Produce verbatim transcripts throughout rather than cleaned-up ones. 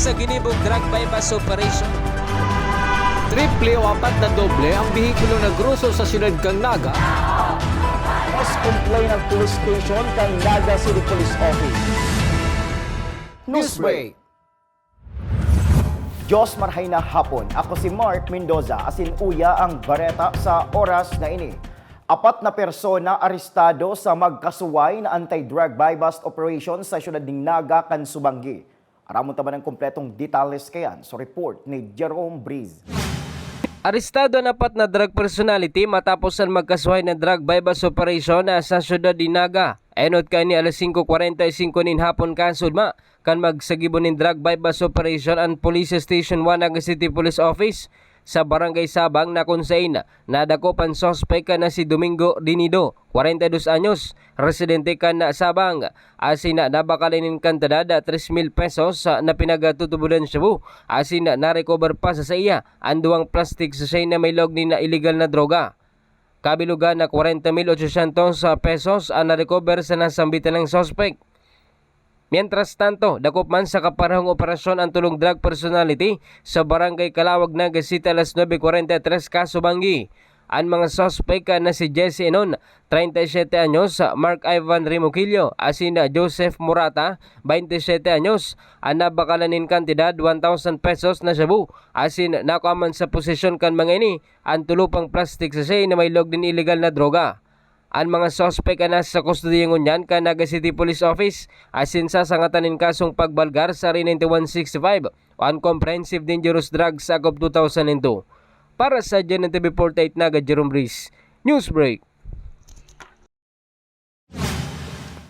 Sa ginibong drug buy-bust operation, triple o apat na doble ang bihikulo na groso sa siyudad kan Naga. Mas complain ang police station kan Naga City Police Office. Newsbreak. Diyos marhay na hapon. Ako si Mark Mendoza, asin uya ang bareta sa oras na ini. Apat na persona arestado sa magkasuway na anti-drug buy-bust operation sa siyudad nin Naga kan Subangui. Aramon ta man ang kompletong detalles kayan sa report ni Jerome Breeze. Arestado an apat na drug personality matapos an magkasuhay na drug buy-bust operation sa siyudad nin Naga. Enot kaini alas singko kwarenta y singko nin hapon kasudma, kan magsagibo nin drug buy-bust operation an Police Station one Naga City Police Office sa Barangay Sabang, na kun sain nadakop an suspek na si Domingo Dinido, kwarenta y dos anyos, residente kan Sabang, asin nabakalan nin kantidad tres mil pesos na pinagtutubodan shabu, asin narecover pa sa saiya an duwang plastic sachet na may laog nin iligal na droga. Kabilugan na kwarenta mil otsosyentos pesos an narecover sa nasambitan na suspek. Mientras tanto, dakop man sa kaparehong operasyon an tolong drug personality sa Barangay Calawag, Naga City, alas nuebe kwarenta y tres kasubanggi. An mga suspek na si Jesse Enon, treinta y siete anyos, Mark Ivan Rimuquillo, asin Joseph Morata, baynte y siete anyos, an nabakalan nin kantidad one thousand pesos na shabu, asin nakua man sa posesyon kan mga ini an tolo pang plastic sachet na may laog nin iligal na droga. An mga suspek an nasa kustodiya ngunyan kan Naga City Police Office asin sasangatan nin kasong pagbalgar sa R ninety-one sixty-five o an Comprehensive Dangerous Drugs Act of two thousand and two. Para sa G N N T V forty-eight Naga, Jerome Breeze, Newsbreak.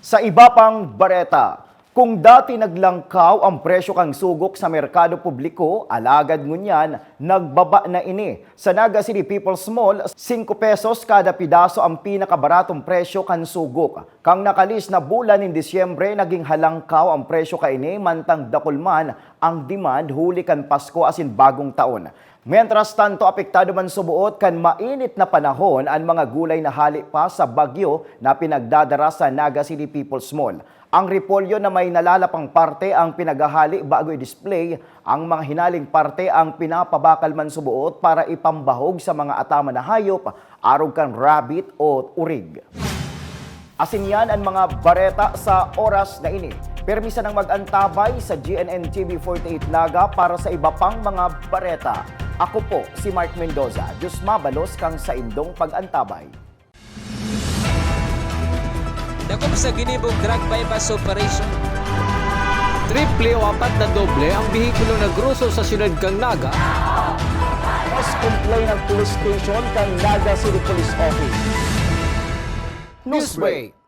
Sa iba pang bareta, kung dati naglangkaw ang presyo kan sugok sa merkado publiko, alagad ngunyan nagbaba na ini. Sa Naga City People's Mall, singko pesos kada pidaso ang pinakabaratong presyo kan sugok. Kan nakalis na bulan nin Disyembre, naging halangkaw ang presyo kaini, mantang dakul man ang demand huli kan Pasko asin Bagong Taon. Mientras tanto, apektado man suboot kan mainit na panahon an mga gulay na hali pa sa bagyo na pinagdadara sa Naga City People's Mall. Ang repolyo na may nalalapang parte ang pinaghahali bago i-display, ang mga hinaling parte ang pinapabakal man suboot para ipambahog sa mga ataman na hayop, arog kan rabbit o urig. Asin yan an mga bareta sa oras na ini. Permi sanang mag-antabay sa G N N T V forty-eight Naga para sa iba pang mga bareta. Ako po si Mark Mendoza. Diyos mabalos kan saindong pag-antabay. Dakop sa ginibong drug buy-bust operation. Triple o apat na doble ang bihikulo na groso sa siyudad kan Naga. Mas complain ang police station kan Naga City Police Office. Newsbreak.